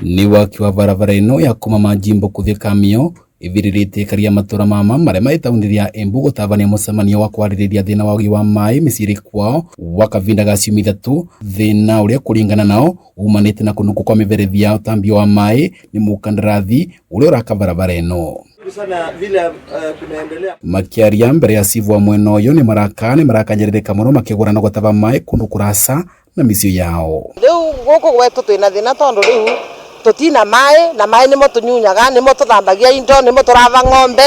Ni waki wa barabara ino ya kuma majimbo kuthie Kamio ithiriritie karia matura mama maria mai tauni ya Embu gutabania mucemanio wa kwaririria thina wa wagi wa mai miciiri kwao wa kavinda ga ciumia ithatu, thina uria kuringana nao umanite na kunuku kwa miberethi ya utambio wa mai ni mukandarathi uria uraka barabara ino. Sana vile kunaendelea. Makiaria mbere ya cibu wa mwena uyu ni maraka ni marakanyerereka muno makigura na gutaba mai kundu kurasa na miciĩ yao. Riu guku gwetu twina thina tondu riu tutina mai na mai nimo tunyunyaga, nimo tuthambagia indo, nimo turatha ng'ombe,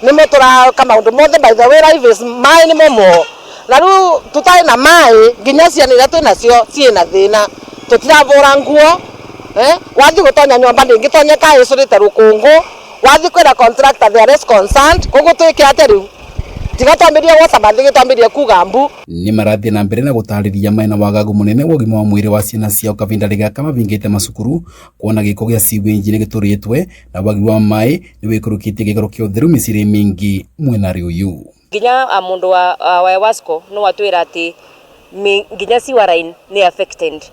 nimo turaka maundu mothe. By the way, life is mai nimo mo na riu tutari na mai nginya ciana iria twinacio ciina thina, tutiravura nguo, wathi gutonya nyomba ndingitonyeka icurite rukungu, wathi kwira contractor there is concerned koguo twike atia riu tiga twambirie gwoca mathigi twambirie kuga mbu. Ni marathie na mbere na gutariria mena wagagu munene wa ugima wa mwiri wa ciana ciao kavinda gaka mavingite macukuru kuona giko gia sewage ni gituritwe na wagi wa mai ni wikurukitie gikaro kia utheru miciri mingi mwena uyu. Nginya mundu wa EWASCO no atwira ati nginya sewer line ni affected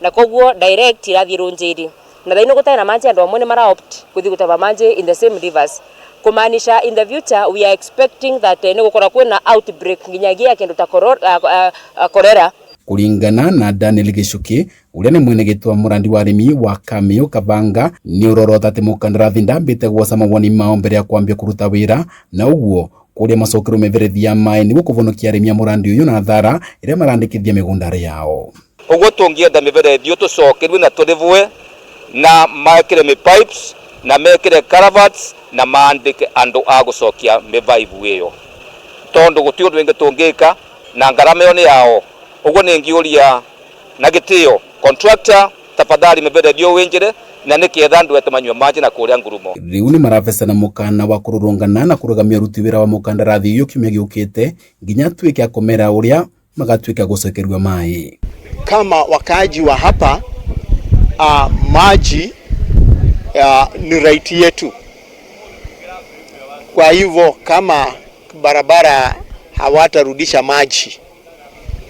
na koguo direct irathie Runjiri na thaino gutari na manji andu amwe ni mara opt kuthi gutaba manji in the same rivers, kumaanisha in the future we are expecting that ni gukorwa kwina outbreak nginyagia kindu ta cholera. Kuringana na Daniel Gichuki uria ni mwene gitwa murandi wa arimi wa Kamio Kabanga ni urorota ati mukandarathi ndambite gwoca mawoni mao mbere ya kwambia kuruta wira na uguo kuria macokerwo miberethi ya mai niguo kuvonokia arimi a murandi uyu na thara iria marandikithia migundari yao. Uguo tungienda miberethi iyo tucokerwe na turivwe na mekire mi pipes na mekire culverts na maandike andu a gucokia mivaibu iyo tondu guti undu wingi tungika na ngarama iyo ni yao. Uguo ni ngiuria na gitio contractor, tafadhali miberethi iyo winjire na nikietha andu ete manyua maji na kuria ngurumo. Riu ni marabecana mukana wa kururungana na kurugamia aruti wira wa mukandarathi uyu kiumia giukite nginya atuike akomera uria magatuika gucokerua mai. Kama wakaaji wa hapa, maji ni right yetu. Kwa hivyo kama barabara hawatarudisha maji,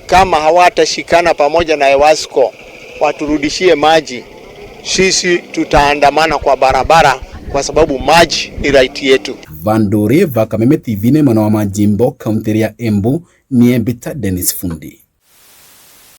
kama hawatashikana pamoja na EWASCO waturudishie maji, sisi tutaandamana kwa barabara kwa sababu maji ni right yetu. Vanduri va Kameme TV ne mwana wa majimbo kaunti ya Embu ni Embita Dennis Fundi.